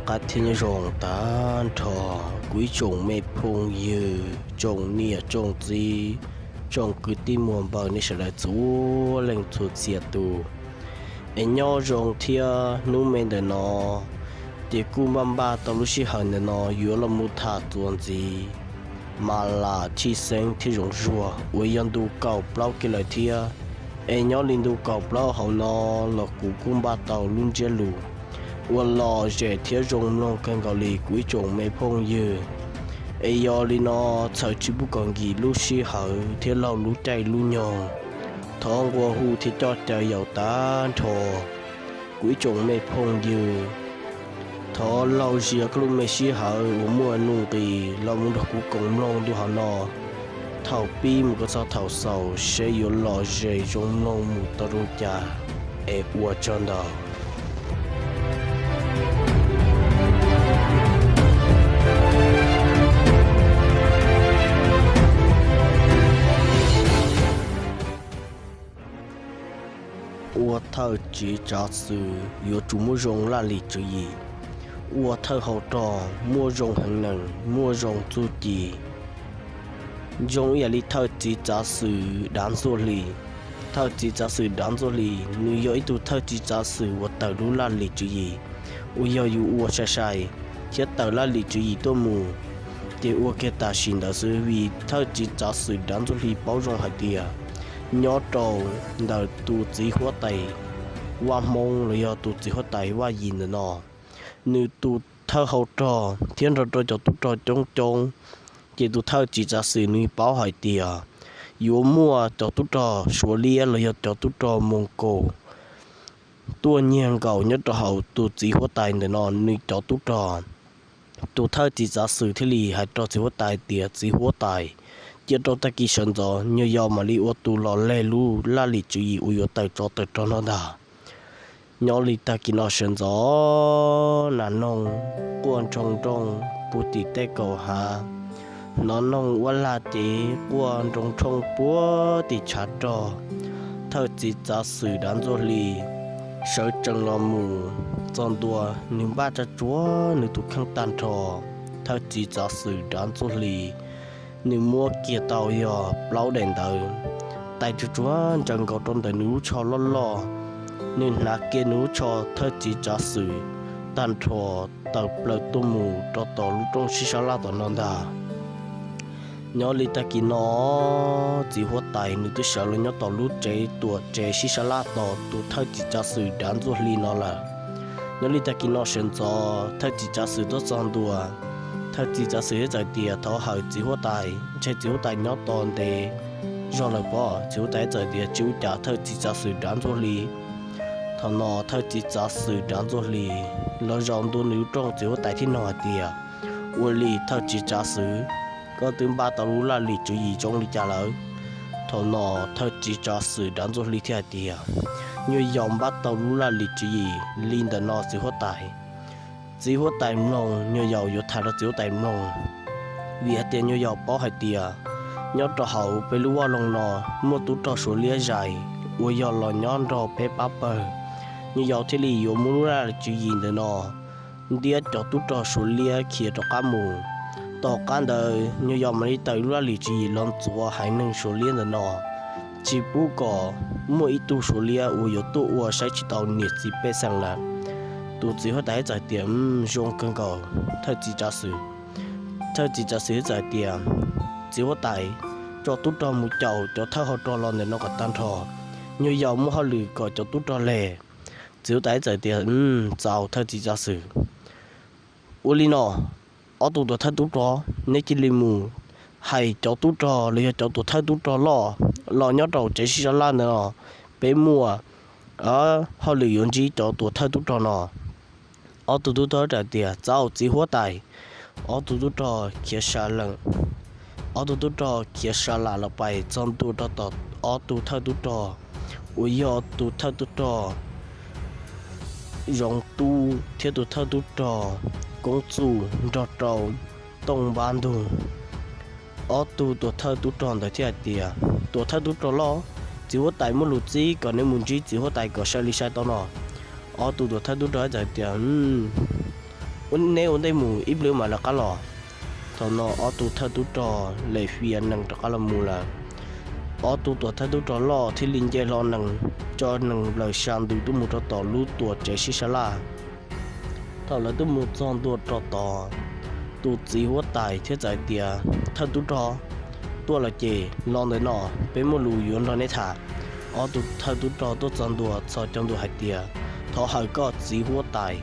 qab thiab nyob zoo tag nrho kuv ib tsoom me phooj ywg, tsoom niam tsoom txiv, tsoom kwv tij muam npawg nej sawv daws txhua leej txhua txhia tus. Es nyob zoo thiab hnub me ntawm no ces kuj npaj npaj tau lub sij hawm ntawm no yuav los mus tham txuas ntxiv Malachijxeeb thiab Zoov Zuag uas yog ntu kaum plaub kiag lawm thiab. Es nyob li ntu kaum plaub hauv no los kuv kuj npaj tau lub ntsiab lus uas lom zem thiab zoo mloog kawg nkaus li kuv ib tsoom me phooj ywg. Es yog li no, txhawm tsis pub kom nkim lub sij hawm thiab laug lub caij lub nyoog, thov nqua hu thiab coj caw yaus tag nrho kuv ib tsoom me phooj ywg, thov laug zia koj lub me sij hawm uas muaj nuj nqis los mus nrog kuv koom mloog ntu hauv no thaum pib mus kom txog thaum xaus seb yuav lom zem zoo mloog mus tau zoo cas. Es ua tsaug ntau. Ua thawj txiv tsav xwm yuav tsum muaj zoo laj lim tswv yim. Ua thawj hau rog muaj zoo heev nees, muaj zoo txuj ci. Zoo ib yam li thawj txiv tsav xwm Dav Ntxuaj Hli. Thawj txiv tsav xwm Dav Ntxuaj Hli nws yog ib tug thawj txiv tsav xwm uas tawm lub laj lim tswv yim uas yog yus ua sai sai thiab tawm laj lim tswv yim tuaj mus. Ces ua kiag tam sim ntawd xwb vim thawj txiv tsav xwm Dav Ntxuaj Hli paub zoo hais tias nyob rau ntawm tus txiv huab tais Vaj Hmoob los yog tus txiv huab tais Vaj Yim ntawm no, nws tus thawj hau rog thiab nrog rau cov tub rog coob coob, ces tus thawj txiv tsav xwm nws paub hais tias yuav muaj cov tub rog Suav liab los yog cov tub rog Moos Kaus tuaj nyiag nkaus nyob rau hauv tus txiv huab tais ntawm no nws cov tub rog. Tus thawj txiv tsav xwm thiaj li hais rau txiv huab tais tias, Txiv huab tais, cia rau tag kis sawv ntxov nyuag yaus mam li ua tus los leg lub laj lim tswv yim uas yuav tawm tsov tawm rog no ntag. Nyob li tag kis no sawv ntxov nas noog quaj nroo nrooj puag tim tej kaum hav, hnov noog uab lag cev quaj nroo nrhooj puag tim tshav rog. Thawj txiv tsav xwm Dav Ntxuaj Hli sawv tsees los mus txog ntua, nws npaj tsa tsuav nws tus kheej tag nrho. Thawj txiv tsav xwm Dav Ntxuaj Hli nws muab kiag tau yog plaub daim ntawv tais tsuag tsuag ntsaws nkaus rau ntawm nws lub tsho loj loj. Nws hnav kiag nws lub tsho thawj txiv tsav xwm tag nrho tawm plaws tuaj mus rau tom lub rooj sib sab laj tom no ntag. Nyob li tag kis no txiv huab tais nws twb sawv los nyob tom lub tsev tuam tsev sib sab laj tos tus thawj txiv tsav xwm Dav Ntxuaj Hli no lawm. Nyob li tag kis no sawv ntxov thawj txiv tsav xwm tuaj txog ntua, thawj txiv tsav xwm thiaj txawm tias, Thov hawm txiv huab tais, ntshe txiv huab tais nyob tos ntev zog lawm pob? Txiv huab tais txawm tias, Tsis ua cas, thawj txiv tsav xwm Dav Ntxuaj Hli. Thaum no thawj txiv tsav xwm Dav Ntxuaj Hli los zaum ntua nws lub rooj, txiv huab tais thiaj nug hais tias, Ua li thawj txiv tsav xwm, koj twb npaj tau lub laj lim tswv yim zoo li cas lawm? Thaum no thawj txiv tsav xwm Dav Ntxuaj Hli thiaj hais tias, Nyuag yaus npaj tau lub laj lim tswv yim li ntawm no txiv huab tais. Txiv huab tais mloog, nyuag yaus yuav tham rau txiv huab tais mloog, vim hais tias nyuag yaus paub hais tias nyob rau hauv peb lub vaj loog no muaj tub rog Suav liab zais uas yog los nyob nrog peb pab pawg. Nyuag yaus thiaj li yuav muab lub laj lim tswv yim ntawm no ntiab cov tub rog Suav liab khiav rov qab mus. Tom qab ntawd nyuag yaus mam li tawm lub laj lim tswv yim los ntxuav haiv neeg Suav liab ntawm no, tsis pub kom muaj ib tug Suav liab uas yuav tuaj ua saib tsis taus niam txiv pej xeem lawm. Tus txiv huab tais txawm tias, Zoo kawg nkaus thawj txiv tsav xwm. Thawj txiv tsav xwm txawm tias, Txiv huab tais, tso tub rog mus caum cov thawj hau rog los ntawm no kom tag nrho, nyuag yaus muaj hauj lwm kom cov tub rog leg. Txiv huab tais txawm tias, Txaus thawj txiv tsav xwm. Ua li no, ob tug tuam thawj tub rog, neb cia li mus hais cov tub rog los yog cov tuam thawj tub rog loj los nyob rau tsev sib sab laj ntawm no, peb muaj hauj lwm yuav ntsib cov tuam thawj tub rog no. Ob tug tub rog txawm tias, Txaus txiv huab tais. Ob tug tub rog khiav sa lees, ob tug tub rog khiav sa lam los pais txog ntua rau tom ob tug thawj tub rog uas yog tus thawj tub rog Zoov Tub thiab tus thawj tub rog Koob Txuj nrog rau Tooj Npab Ntug. Ob tug tuam thawj tub rog ntawd thiaj hais tias, Tuam thawj tub rog loj, txiv huab tais muaj lus txib kom neb mus ntsib txiv huab tais kom sai li sai tau no. Ob tug tuam thawj tub rog txawm tias, Neb ua ntej mus, ib pliag mam lawv qab los. Thaum no ob tug thawj tub rog lem fias nees rov qab los mus lawm. Ob tug tuam thawj tub rog loj thiaj li nce hlo nees, tso nees nplawm sab ntws tuaj mus rau tom lub tuam tsev sib sab laj. Thaum lawv tuaj mus txog ntua rau tod, tus txiv huab tais thiaj txawm hais tias, Thawj tub rog, tuaj lawm ces los ntawm no, peb muaj lus yuav nrog neb tham. Ob tug thawj tub rog tuaj txog ntua txhos caug ntua hais tias, Thov hawm koj txiv huab tais.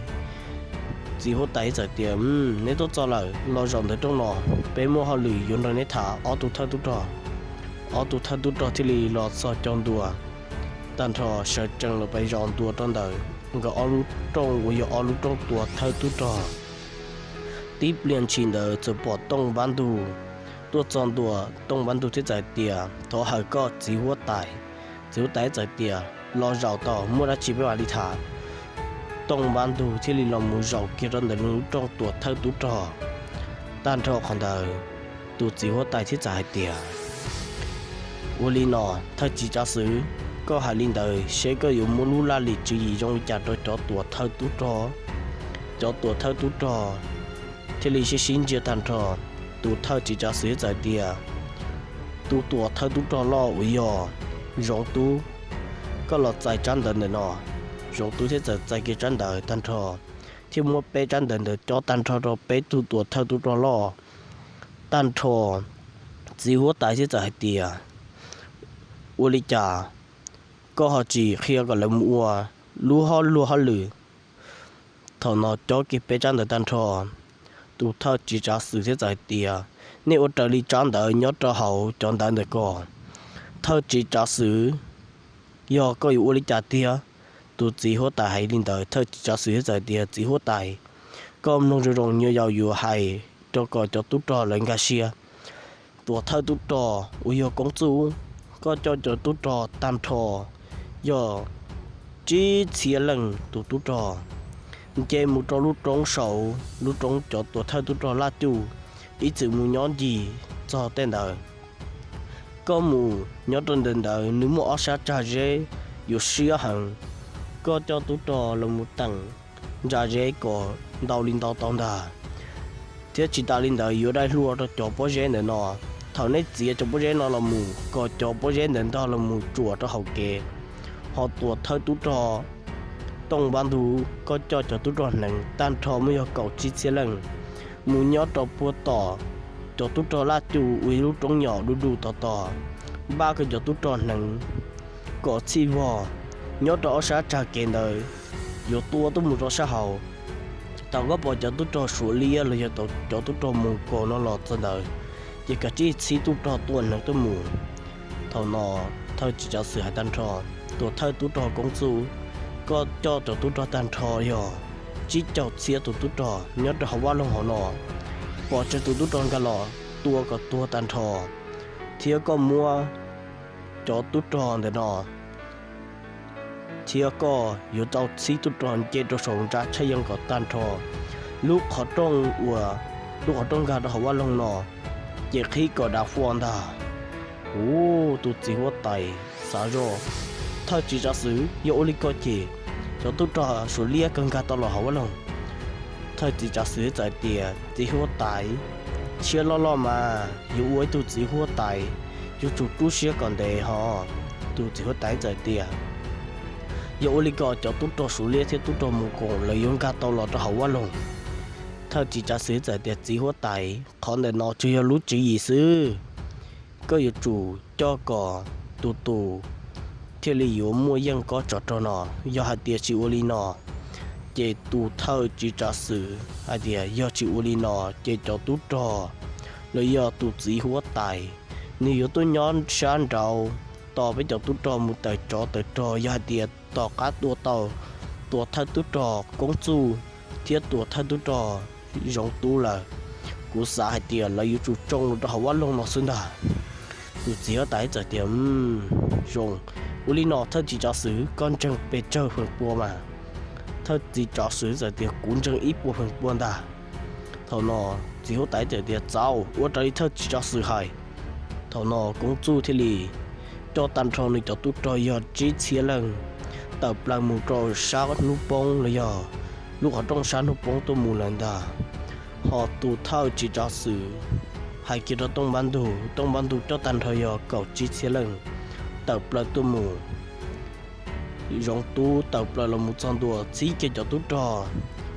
Txiv huab tais txawm tias, Neb tuaj txog lawm, los zaum ntawm rooj no, peb muaj hauj lwm yuav nrog neb tham ob tug thawj tub rog. Ob tug thawj tub rog thiaj li los txhos caug ntua tag nrho, sawv tsees los pais zaum ntua rau ntawm nkawd ob lub rooj uas yog ob lub rooj tuam thawj tub rog. Tib pliag ntshis ntawd txawm pom Tooj Npab Ntug tuaj txog ntua. Tooj Npab Ntug thiaj txawm tias, Thov hawm koj txiv huab tais. Txiv huab tais txawm tias, Los zaum tau, muaj dab tsi peb mam li tham. Tooj Npab Ntug thiaj li los mus zaum kiag rau ntawm nws lub rooj tuam thawj tub rog. Tag nrho qhov ntawd, tus txiv huab tais thiaj txawm hais tias, Ua li no, thawj tswv tsav xwm, koj hais li ntawd seb koj yuav muab lub laj lim tswv yim zoo li cas rau cov tuam thawj tub rog. Cov tuam thawj tub rog thiaj li sib sib ntsia tag nrho. Tus thawj tswv tsav xwm txawm tias, Tus tuam thawj tub rog loj uas yog Zoov Tub, koj los txais tsab ntawv ntawm no. Zoov Tub thiaj txawm txais kiag tsab ntawv tag nrho, thiaj muab peb tsab ntawv ntawd cob tag nrho rau peb tug tuam thawj tub rog loj. Tag nrho, txiv huab tais thiaj txawm hais tias, Ua li cas koj ho tsis qhia kom lawv mus ua lub hauj lwm hauj lwm? Thaum no cob kiag peb tsab ntawv tag nrho, tus thawj tswv tsav xwm thiaj txawm hais tias, Nej ua raws li tsab ntawv nyob rau hauv cov ntawv ntawm ko. Thawj tswv tsav xwm, yog koj yuav ua li cas tiag? Tus txiv huab tais hais li ntawd, thawj tswv tsav xwm thiaj txawm tias, Txiv huab tais, koj mloog zoo zoo, nyuam yaus yuav hais rau kom cov tub rog lawv nkag siab. Tuam thawj tub rog uas yog Koob Txuj, koj coj cov tub rog tag nrho yog tsib txhiab leej tus tub rog nce mus rau lub roob saud, lub roob cov tuam thawj tub rog Laj Cuj, ib txwm mus nyob ncig txog tej ntawd. Koj mus nyob rau ntawm ntawd, nws muaj ob sab tsag zeb yuav siab heev. Koj coj tub rog los mus teem ntsa zeb kom ntau li ntau tau ntag, thiab tsis tas li ntawd yuav dai hlua rau cov pob zeb ntawm no. Thaum nej txiav cov pob zeb no los mus, kom cov pob zeb ntawd ntog los mus tsuam rau hauv kev. Ho tuam thawj tub rog Tooj Npab Ntug, koj coj cov tub rog hneev tag nrho muaj yog kaum tsib txhiab leej mus nyob rau puag tom cov tub rog Laj Cuj uas yog lub roob nyom du du tod tod, npaj koj cov tub rog hneev kom txhij vog nyob rau ob sab tsag kev ntawd, yuav tua tuaj mus rau sab hauv. Thaum koj pom cov tub rog Suav Liab los yog cov tub rog Moos Kaus no los txog ntawd, ces kav tsij txhib tub rog tuaj hneev tuaj mus. Thaum no thawj tswv tsav xwm hais tag nrho, tuam thawj tub rog Koob Txuj, koj coj cov tub rog tag nrho yog tsib caug txhiab tus tub rog nyob rau hauv vaj loog hauv no, pom tsawg tus tub rog nkag los tua kom tuag tag nrho, thiab koj muab cov tub rog ntawm no thiab koj yuav tau txhib tub rog nce rau saum ntsa tshaj yeeb kom tag nrho. Lub qhov rooj uas, lub qhov rooj nkag rau hauv vaj loog no, ces qhib kom dav fua ntag. Ub, tus txiv huab tais xav zoj, thawj tswv tsav xwm, yog ua li ko ces cov tub rog Suav Liab kawg nkag tau los hauv vaj loog. Thawj tswv tsav xwm txawm tias, Txiv huab tais, siab loj loj mas, yuav ua ib tug txiv huab tais, yuav tsum rub siab kom ntev hos. Tus txiv huab tais txawm tias, Yog ua li ko cov tub rog Suav Liab thiab tub rog Moos Kaus lawv yuav nkag tau los rau hauv vaj loog? Thawj tswv tsav xwm txawm tias, Txiv huab tais, qhov ntawm no tsuas yog lub tswv yim xwb. Koj yuav tsum coj kom tus tus thiaj li yuav muaj yeej kob tsov rog no. Yog hais tias tsis ua li no, ces tus thawj tswv tsav xwm hais tias yog tsis ua li no ces cov tub rog los yog tus txiv huab tais, nws yuav tuaj nyob sab nraud tos peb cov tub rog mus tawm tsov tawm rog. Yog hais tias tom qab tua tau tuam thawj tub rog Koob Txuj thiab tuam thawj tub rog Zoov Tub lawm, kuv xav hais tias lawv yuav tsum tsoo los rau hauv vaj loog no xwb ntag. Tus txiv huab tais txawm tias, Zoo, ua li no thawj tswv tsav xwm, koj ntseeg pes tsawg feem pua mas? Thawj tswv tsav xwm txawm tias, Kuv ntseeg ib puas feem pua ntag. Thaum no txiv huab tais txawm tias, Txaus, ua raws li thawj tswv tsav xwm hais. Thaum no Koob Txuj thiaj li coj tag nrho nws cov tub rog yog tsib txhiab leej tawm plaws mus rau sab hnub poob los yog lub qhov rooj sab hnub poob tuaj mus lawm ntag. Ho tus thawj tsis tso xwm hais kiag rau Tooj Npab Ntug, Tooj Npab Ntug coj tag nrho yog kaum tsib txhiab leej tawm plaws tuaj mus. Zoov Tub tawm plaws los mus txog ntua txhib kiag cov tub rog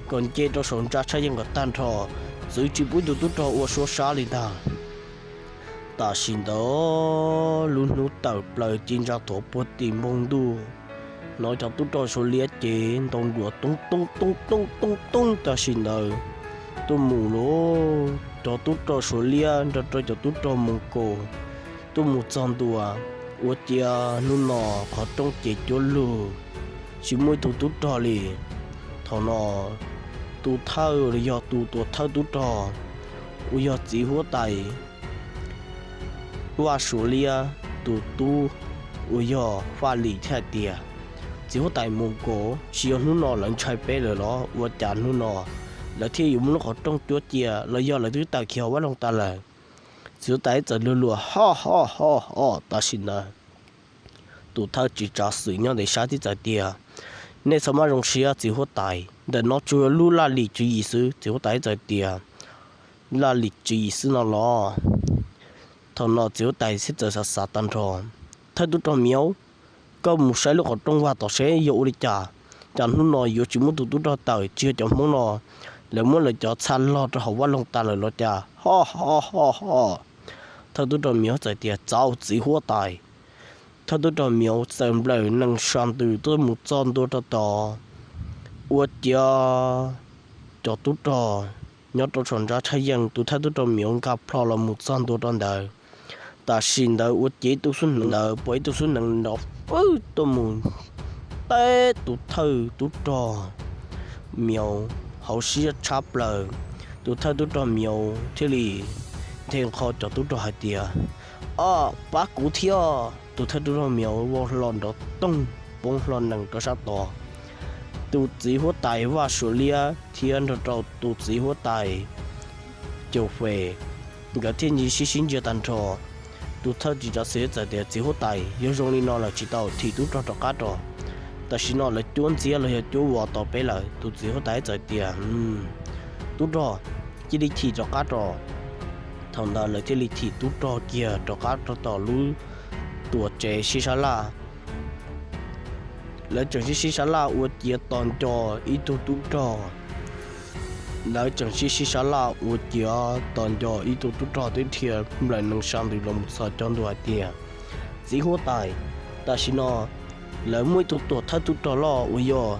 kom nce rau saum ntsa tshaj yeej kom tag nrho, txwv tsis pub tus tub rog ua suab sab li ntag. Tam sim ntawd lub hnub tawm plaws ci ntsa thuav puag tim npoo ntuj, hnov cov tub rog Suav liab ces ntaus nruas toob toob toob toob toob toob tam sim ntawd tuaj mus lauj. Cov tub rog Suav liab nrog rau cov tub rog Moos Kaus tuaj mus txog ntua, ua ciav hnub no qhov rooj ces cuab lug, tsis muaj ib tug tub rog li. Thaum no tus thawj los yog tus tuam thawj tub rog uas yog txiv huab tais Vaj Suav liab tus tub uas yog Faj Lis thiaj hais tias, txiv huab tais Moos Kaus, tsis yog hnub no lawv ntshai peb lawm los ua cas hnub no lawv thiaj yuav muab lub qhov rooj cuab cia los yog lawv twb tawm khiav hauv vaj loog tas lawm? Txiv huab tais txawm luag luag ho ho ho ho tam sim ntawd tus thawj tsis tso xwm nyob ntawm sab thiab txawm tias, nej txhob maj zoo siab txiv huab tais, ntawm no tsuas yog lub laj lim tswv yim xwb. Txiv huab tais txawm tias, laj lim tswv yim xwb no los? Thaum no txiv huab tais thiaj txawm xav xav tag nrho, thawj tub rog Miaus, koj mus saib lub qhov rooj vag tom seb yog ua li cas, cas hnub no yuav tsis muab tus tub rog tawm, tsis yog cov Hmoob no lawv muab lawv cov txha log rau hauv vaj loog tas lawm los cas? Ho ho ho ho. Thawj tub rog Miaus txawm tias, txaus txiv huab tais. Thawj tub rog Miaus txawm nplawm nees sa ntws tuaj mus txog ntua rau tod, ua ciav cov tub rog nyob rau saum ntsa tshaj yeej, tus thawj tub rog Miaus nkag plho los mus txog ntua rau ntawd. Tam sim ntawd ua ciav ib tug xub nees ntawd pom ib tug xub nees nrov fwj tuaj mus teb tus thawj tub rog Miaus hauv siab tshab plaws. Tus thawj tub rog Miaus thiaj li nthe nqho cov tub rog hais tias, o, pab kuv thiab. Tus thawj tub rog Miaus vau hlo nrov toog poob hlo nees rau sab tod. Tus txiv huab tais Vaj Suav liab thiab nrog rau tus txiv huab tais Caum Fes, nkawd thiaj sib sib ntsia tag nrho. Tus thawj tsis tso xwm txawm tias, txiv huab tais, yog zoo li no lawm tsis tau, thim tub rog rov qab ros. Tam sim no lawv cuab ntxiab los yog cuab vos tos peb lawm. Tus txiv huab tais txawm tias, tub rog, cia li thim rov qab ros. Thaum ntawd lawv thiaj li thim tub rog kiag rov qab rau tom lub tuam tsev sib sab laj. Lawv tseem sib sib sab laj ua ciav tos nco ib tug tub rog. Lawv tseem sib sib sab laj ua ciav tos nco ib tug tub rog twb dhia nplawm nees sa ntws los mus txog cov ntua hais tias, txiv huab tais, tam sim no lawv muaj ib tug tuam thawj tub rog loj uas yog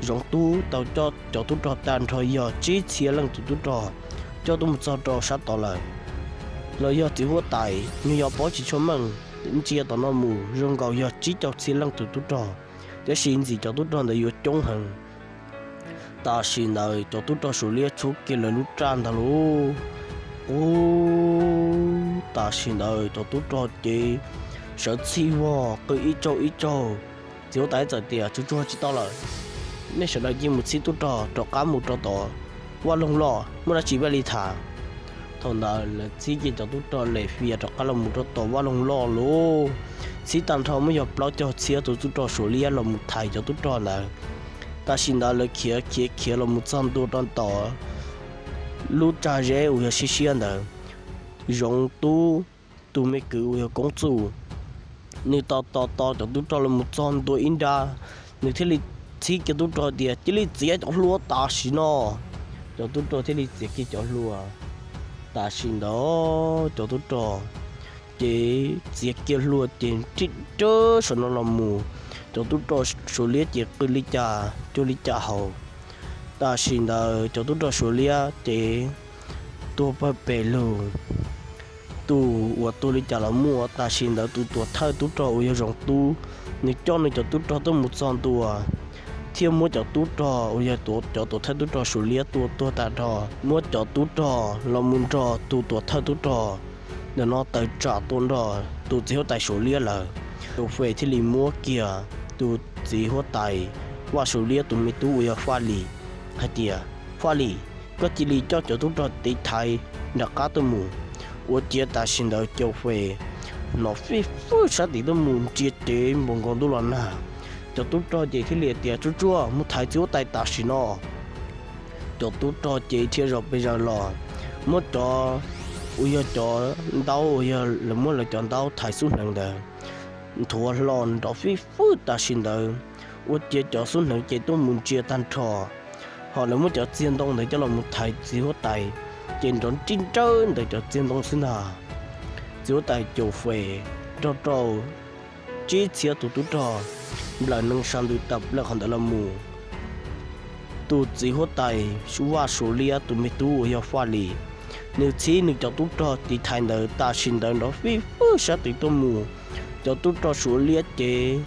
Zoov Tub tau coj cov tub rog tag nrho yog tsib txhiab leej tus tub rog coj tuaj mus txog rau sab tod lawm. Los yog txiv huab tais, nyuag yog paub tsis tshua meej, ntsia tom no mus zoo nkaus yog tsib caug txhiab leej tus tub rog, tab sis ntxim cov tub rog ntawd yuav coob heev. Tam sim ntawd cov tub rog Suav liab tshuab kiag lawv lub raj ntag lauj. Ub, tam sim ntawd cov tub rog ces sawv txhij vog qw ib tsaug ib tsaug. Txiv huab tais txawm tias, tsuag tsuag tsis tau lawm, nej sawv daws cia mus txhib tub rog rov qab mus rau tom vaj loog loj, muaj dab tsi peb li tham. Thaum ntawd lawv txhib kiag cov tub rog lem fias rov qab los mus rau tom vaj loog loj lauj. Txhib tag nrho muaj yog plaub caug txhiab tus tub rog Suav liab los mus thaiv cov tub rog ntawd. Tam sim ntawd lawv khiav khiav khiav los mus txog ntua rau tom lub tsag zeb uas yog siab siab ntawd. Zoov Tub tus me kwv uas yog Koob Txuj, nws tos tos tos cov tub rog los mus txog ntua ib nrab, nws thiaj li txhib kiag tub rog tias, cia li txiav cov hlua tam sim no. Cov tub rog thiaj li txiav kiag cov hlua. Tam sim ntawd cov tub rog ces txiav kiag hlua ces nrib rab saum no los mus. Cov tub rog Suav liab ces qw li cas cuag li cas haus. Tam sim ntawd cov tub rog Suav liab ces tuag pawg pes lug. Tus uas tuag li cas los muaj. Tam sim ntawd tus tuam thawj tub rog uas yog Zoov Tub, nws coj nws cov tub rog tuaj mus txog ntua, thiaj muab cov tub rog uas yog cov tuam thawj tub rog Suav liab tua tuag tag nrho, muab cov tub rog los mus nrog tus tuam thawj tub rog ntawm no tawm tsam tua nrog tus txiv huab tais Suav liab lawm. Tus Fes thiaj li muab kiag tus txiv huab tais Vaj Suav liab tus me tub uas yog Faj Lis hais tias, Faj Lis, koj cia li coj cov tub rog tiv thaiv nram qab tuaj mus. Ua ciav tam sim ntawd Cau Fes hnov fij fwj sab tid tuaj mus ntsia cev npaum nkaus ntuj los nag. Cov tub rog ces thiaj li tias, tsuag tsuag mus thaiv txiv huab tais tam sim no. Cov tub rog ces dhia zom pes zaws los, muab cov uas yog cov ntaub uas yog lawv muab lawv cov ntaub thaiv xub hneev ntawd nthuav hlo nrov fij fwj tam sim ntawd, ua ciav cov xub hneev ces tuaj mus ntsia tag nrho. Ho lawv muab cov txiag ntoo ntawd coj los mus thaiv txiv huab tais, ces nrov nrib nrawb ntawm cov txiag ntoo xwb ntag. Txiv huab tais caum fes nrog rau tsib txhiab tus tub rog nplawm nees sab ntws tawm plaws qhov ntawd los mus. Tus txiv huab tais Vaj Suav Liab tus me tub uas yog Faj Lis, nws txhib nws cov tub rog tiv thaiv ntawd tam sim ntawd nrov fij fwj sab tid tuaj mus. Cov tub rog Suav Liab ces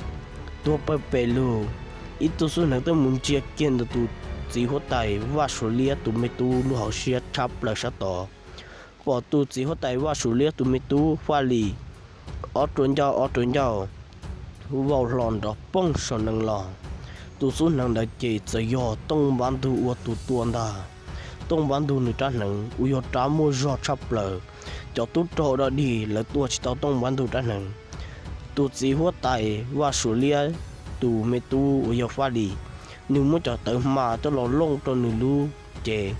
tuag pawg pes lug, ib tug xub hneev tuaj mus ntsia kiag ntawm tus txiv huab tais Vaj Suav Liab tus me tub lub hauv siab tshab plaws sab tod. Pom tus txiv huab tais Vaj Suav Liab tus me tub Faj Lis ob rua ncauj ob rua ncauj vau hlo nrov poog saum nees los. Tus xub hneev ntawd ces txawm yog Tooj Npab Ntug ua tus tua ntag. Tooj Npab Ntug nws rab hneev uas yog rab muaj zog tshaj plaws, cov tub rog dog dig lawv tua tsis tau Tooj Npab Ntug rab hneev. Tus txiv huab tais Vaj Suav Liab tus me tub uas yog Faj Lis, nws muab cov tawv hma coj los looj rau nws lub cev,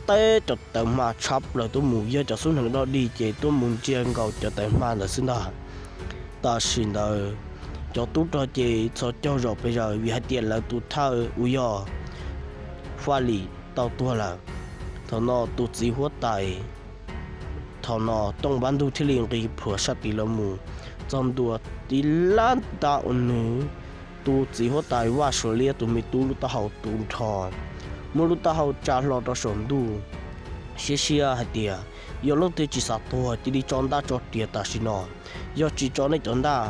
teb cov tawv hma tshab plaws tuaj mus, yog cov xub hneev dog dig ces tuaj mus ntsia nkaus cov tawv hma ntawd xwb ntag. Tam sim ntawd cov tub rog ces txhos caug zom pes zaws vim hais tias lawv tus thawj uas yog Faj Lis tau tuag lawm. Thaum no tus txiv huab tais, thaum no Tooj Npab Ntug thiaj li nqis plhuav sab tid los mus txog ntua tib lab nta uas nws tus txiv huab tais Vaj Suav Liab tus me tub lub taub hau tu nrho, muab lub taub hau tsa hlo rau saum ntuj, siab siab hais tias, yog leej twg tsis xav tuag cia li tso ntaj tso riam tam sim no, yog tsis tso nej cov ntaj,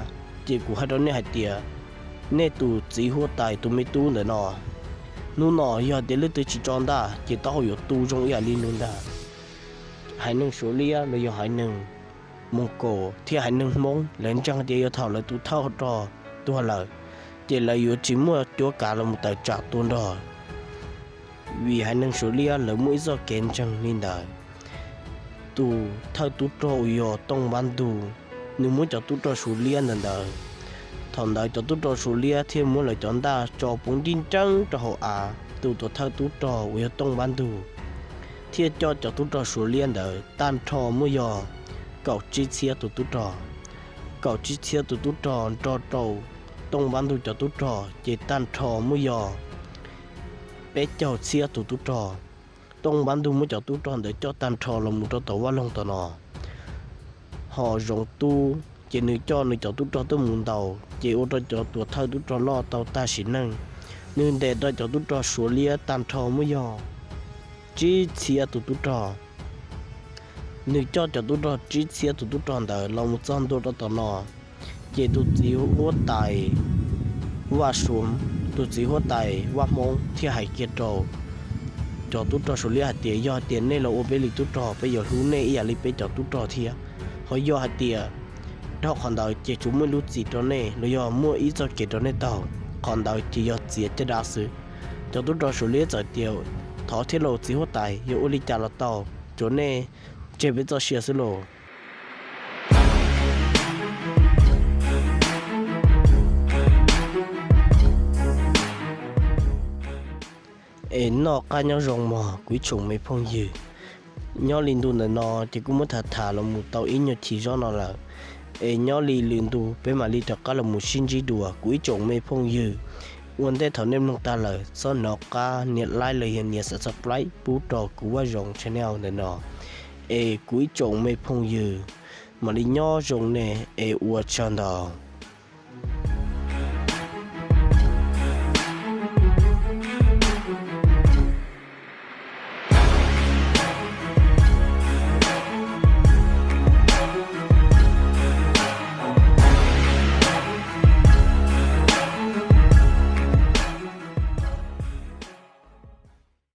ces kuv hais rau nej hais tias nej tus txiv huab tais tus me tub ntawm no, hnub no yog tias leej twg tsis tso ntaj ces taub hau yuav tu zoo ib yam li nws ntag. Haiv neeg Suav Liab los yog haiv neeg Moos Kaus thiab haiv neeg Hmoob lawv ntseeg tias yog thaum lawv tus thawj rog tuag lawm, ces lawv yuav tsis muaj cuab kav los mus tawm tsam tua nrog. Vim haiv neeg Suav Liab lawv muaj ib txoj kev ntseeg li ntawd. Tus thawj tub rog uas yog Tooj Npab Ntug, nws muab cov tub rog Suav Liab ntawd ntawd, thaum ntawd cov tub rog Suav Liab thiaj muab lawv cov ntaj tso poob nrib nreeb rau hauv av. Tus tuam thawj tub rog uas yog Tooj Npab Ntug thiaj coj cov tub rog Suav Liab ntawd tag nrho muaj yog kaum tsib txhiab tus tub rog. Kaum tsib txhiab tus tub rog nrog rau Tooj Npab Ntug cov tub rog ces tag nrho muaj yog peb caug txhiab tus tub rog. Tooj Npab Ntug muab cov tub rog ntawd coj tag nrho los mus rau tom vaj loog tom no. Ho Zoov Tub ces nws coj nws cov tub rog tuaj mus ntaus ces ua rau cov tuam thawj tub rog loj tau tag sim neej. Nws ntes rau cov tub rog Suav Liab tag nrho muaj yog tsib txhiab tus tub rog. Nws coj cov tub rog tsib txhiab tus tub rog ntawd los mus txog ntua rau tom no, ces tus txiv huab tais Vaj Suav, tus txiv huab tais Vaj Hmoob thiaj hais kiag rau cov tub rog Suav Liab hais tias, yog hais tias nej los ua peb li tub rog, peb yuav hlub nej ib yam li peb cov tub rog thiab. Ho yog hais tias dhau qhov ntawd ces tsuas muaj ib lub txim rau nej los yog muaj ib txoj kev rau nej taug, qhov ntawd ces yog txiav caj dab xwb. Cov tub rog Suav Liab txawm tias, thov thiab lauj txiv huab tais, yog ua li cas los tau, tsuav nej tseg peb txoj sia xwb lauj. Es noj qab nyob zoo mog kuv ib tsoom me phooj ywg. Nyob li ntu ntawm no ces kuj muab tham tham los mus tau ib nyuag chim zog no lawm, es nyob li lwm ntu peb mam li rov qab los mus sib ntsib dua kuv ib tsoom me phooj ywg. Ua ntej thaum nej mloog tag lawm txhob hnov qab nias like los yog nias subscribe pub rau kuv Vaj Zoov channel ntawm no. Es kuv ib tsoom me phooj ywg, mam li nyob zoo nej es ua tsaug ntau.